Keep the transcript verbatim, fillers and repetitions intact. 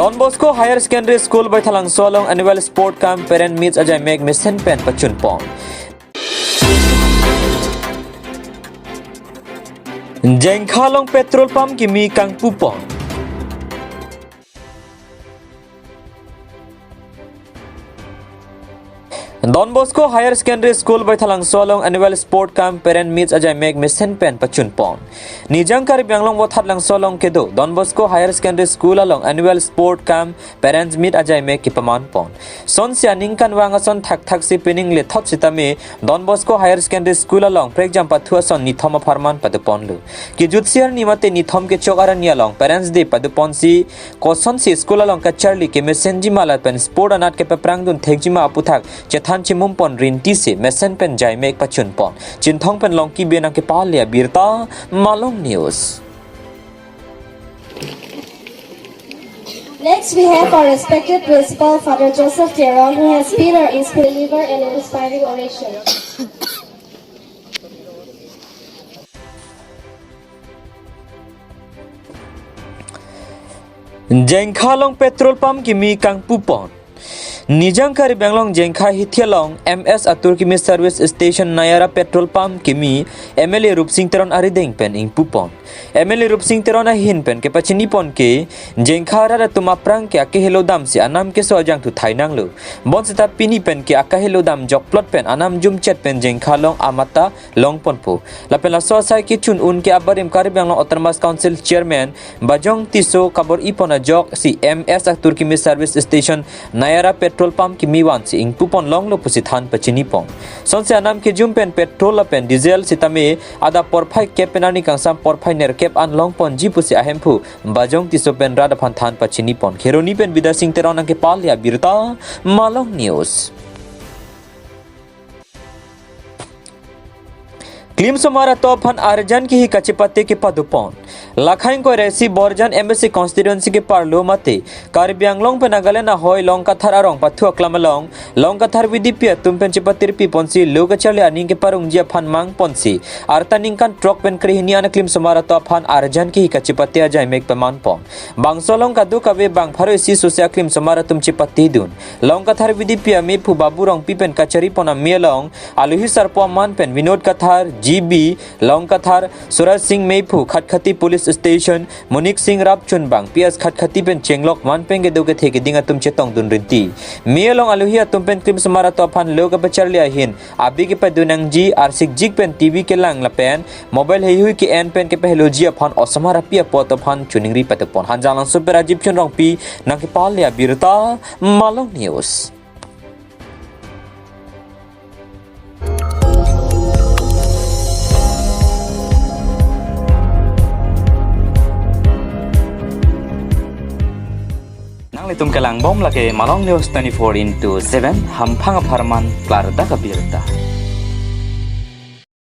Don Bosco Higher Secondary School Baithalangso along annual sport cum parent meets ajaimek mesen pen pachunpon. Jengkha along petrol pump kimi kangpupon. Don Bosco Higher Secondary School Baithalangso along annual sport cum parent meets ajaimek mesen pen pachunpon. Nijang Karbi Anglong Vothatlangso along kedo Don Bosco Higher Secondary School along annual sport cum parents meet ajaimek kepamanpon. Sonsi aningkanvang ason thakthak si pining lethot sitame Don Bosco Higher Secondary School along prekjam pathu ason nithom apharman paduponlo. Kejutsi arni mate nithom kechok arni along Parents Day paduponsi kosonsi school along kacharli kemesenjima lapen sport anat kepaprangdun thekjima aputhak chethan chimumpon rintisi mesen pen jaimek pachunpon. Chinthong pen Longki Bey nangkepale abirta, Malong News. Next, we have our respected principal, Father Joseph Teron, who has been our inspiring and inspiring oration. Jengkha along petrol pump kimi kangpupon. Nijang Karbi Anglong Jengkha hithi along M S atur kimi service station Nayara petrol pump kimi M L A Rupsing Teron arideng pen ingpupon. M L A Rupsing Teron ahin pen kepachinipon ke Jengkha arat atum aphrang ke akehelo damsi anam keso ajangthu thainanglo. Bonseta pini pen ke akehelo dam jokplot pen anam jumchet pen Jengkha along amat ta longponpo. Lapen laso asai kechun un ke abarim Karbi Anglong Autonomous Council Chairman Bajong Tisso kabor-ipon ajoksi M S atur kimi service station Nayara petrol pump kimi vansi ingpupon longlo pusi than pachinipon. Sonsi anam kejum pen petrol lapen diesel sitame adap porphai kep pen arni kangsam porphai nerkep an longponji pusi ahemphu Bajong Tisso pen rat aphan than pachinipon. Kheroni pen Bidya Sing Teron nangkepale abirta, Malong News. Klimsomar atum aphan arjan kihi kachepate kepadopon. Lakhaing koiresi Borjan M A C constituency keparlo mate Karbi Anglong pen Nagaland ahoi Longkathar arong pathu aklam along Longkathar V D P atum pen chepatirpiponsi lo kacharli aning keparungji aphan mangponsi arta ningkan throk pen krehini an klimsomar atum aphan arjan kihi kachepate ajaimek pamanpon. Bangso along kadokave bang pharo isi sose aklimsomar atum chepatedun. Longkathar V D P amephu Babu Rongpi pen kacharipon ame along alohi sarpo aman pen Vinod Kathar, G B, Longkathar, Suraj Singh mephu Khatkhati Police Station, Monik Singh Rapchun bang P S Khatkhati pen chenglok van pen kedo kethe keding atum chetongdun rinti. Me along alohi atum pen klimsomar atum aphan lo kepacharli ahin abi kepadunangji, arsikjik pen T V kelang lapen mobile heihui ke-en pen kepaheloji aphan osomar api apo atum aphan choningri padopon. Hanjanglangso pen Rajiv Chun Rongpi nangkepale abirta, Malong News. Nanglitum kelangbom lake Malong News twenty-four into seven, hamphang apharman klardak abirta.